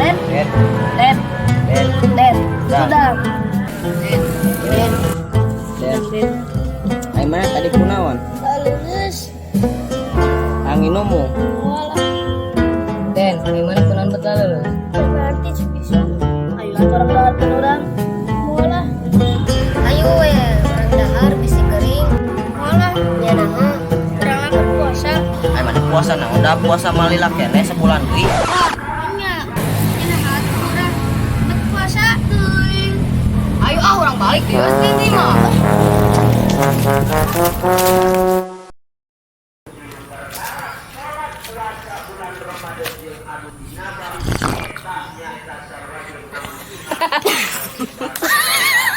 10. 10. 10. 10. 10. Sudah. Sudah. 10. 10. 10. Ai mana tadi kunaon? Lulus. Anginomo. Wala. 10, gimana kunaon bet lulus? Berarti bisa. Ayo lah orang dahar kan orang. Wala. Ayo we, urang dahar bisi kering. Wala. Nya naha? Urang mah puasa. Ai mana puasa nah, udah puasa malila keneh sebulan deui. Ah, nya. Nya naha atuh urang. Bet puasa teuing. Ayo ah urang balik deui tinggi mah.